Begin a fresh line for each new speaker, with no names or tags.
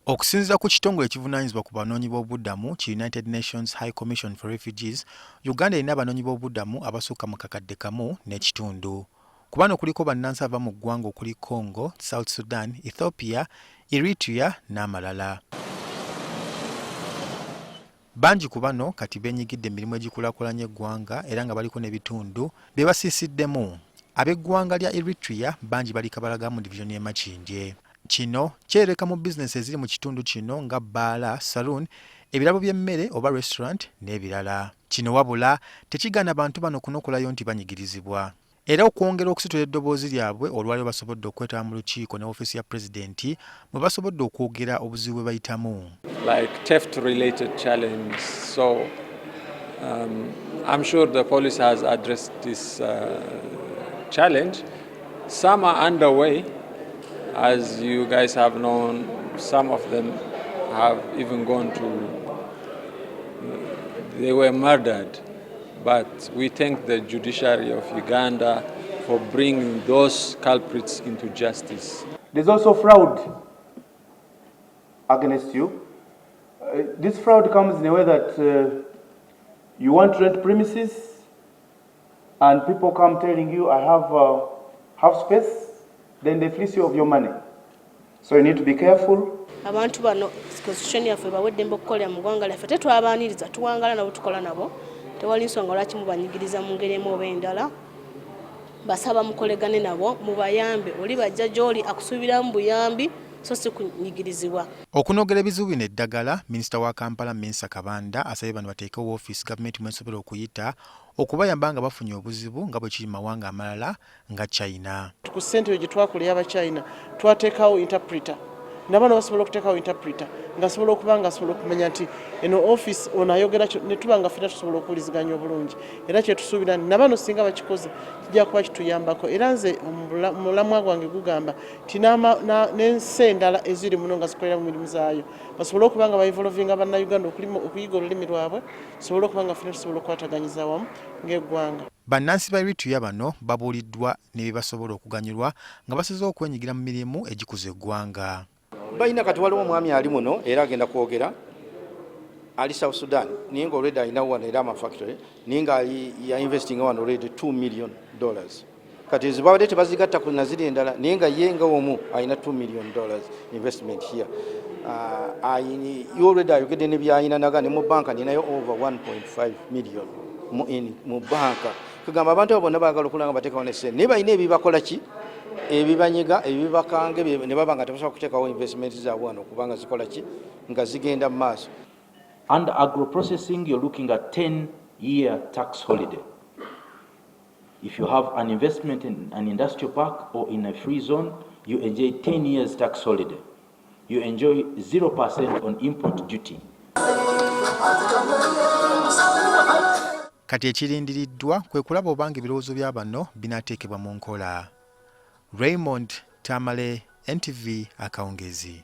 Okusinziira ku kitongole ekivunaanyizibwa ku banoonyi b'obubudamu ki United Nations High Commission for Refugees, Uganda erina abanoonyi b'obubudamu abasukka mu kakadde kamu n'ekitundu. Ku bano kuliko bannansi abava mu ggwanga okuli Congo, South Sudan, Ethiopia, Eritrea n'amalala. Bangi ku bano kati beenyigidde mu mirimu egikulaakulanya eggwanga era nga baliko n'ebitundu bye basiisiddemu. Ab'eggwanga lya Eritrea bangi bali Kabalagala mu divizoni y'e Makindye. Kino kyeyoleka mu bizinensi eziri mu kitundu kino nga bbaala, saloon, ebirabo by'emmere oba restaurant n'ebirala. Kino wabula tekigaana bantu bano kunokolayo nti banyigirizibwa. Era okwongera okusitula eddoboozi lyabwe olwaleero basobodde okwetaba mu lukiiko ne ofiisi ya pulezidenti mwe basobodde okwogera obuzibu bwe bayitamu.
Like theft related challenge, so I'm sure the police has addressed this challenge. Some are underway, as you guys have known. Some of them have even gone to, they were murdered. But we thank the judiciary of Uganda for bringing those culprits into justice.
There's also fraud against you. This fraud comes in a way that you want to rent premises and people come telling you, "I have half space," then they fleece you of your money. So you need to be careful.
Abantu bano constitution yaffe bawa eddembe okukolera mu ggwanga lyaffe, tetwabaaniriza, tuwangala nabo, tukola nabo, tewali nsonga lwaki mubanyigiriza mu ngeri emu oba endala. Basaba mukolegane nabo, mubayambe, oli bajja gy'oli akusuubiramu buyambi so si kunyigirizibwa.
Okunogera ebizibu bino eddagala, minisita wa Kampala Minsa Kabanda asabye bano bateekewo woofiisi gavumenti mwesobola okuyita okubayamba nga bafunye obuzibu nga bwe kiri mu mawanga amalala nga China.
Ku ssente eyo gye twakola ey'Abachina twateekawo interpreter, nabano basobola okuteekawo interpreter ng'asobola okuba nga asobola okumanya nti eno office ono ayogera ne tuba nga ffena tusobola okuwuliziganya obulungi. Era kyetusuubira nti nabano singa bakikoze kijja kuba kituyambako. Era nze omulamwa gwange gugamba nti n'ensi endala eziri muno nga zikolera mu mirimu zaayo basobole okuba nga bainvolvinga Bannayuganda okuyiga olulimi lwabwe, tusobole okuba nga ffena tusobola okukwataganyiza wamu ng'eggwanga.
Bannansi ba Eritrea bano babuuliddwa ne bye basobola okuganyulwa nga basize okwenyigira mu mirimu egikuza eggwanga.
Balina kati waliwo omwami ali muno era agenda kwogera, ali South Sudan, naye nga already alinawo wano era amafactory, naye nga ya investing wano already $2 million. Kati ezo babadde tebazigatta ku naziri endala, naye nga ye nga omu alina $2 million investment here. Already ayogedde ne byayina naga ne mu banka ninayo over 1.5 million mu banka. Kugamba abantu abo bonna baagala okulanga bateekawo ne sente, naye balina ebibakola ki, ebibanyiga, ebibakange, ne baba nga tebasobola kuteekawo investment zaabwe wano kubanga zikola ki, nga zigenda mu maaso.
Under agro-processing, you're looking at 10-year tax holiday. If you have an investment in an industrial park or in a free zone, you enjoy 10 years tax holiday. You enjoy 0% on import duty.
Kati ekirindiriddwa kwe kulaba obanga ebirowoozo bya bano binaateekebwa mu nkola. Raymond Tamale, NTV akawungezi.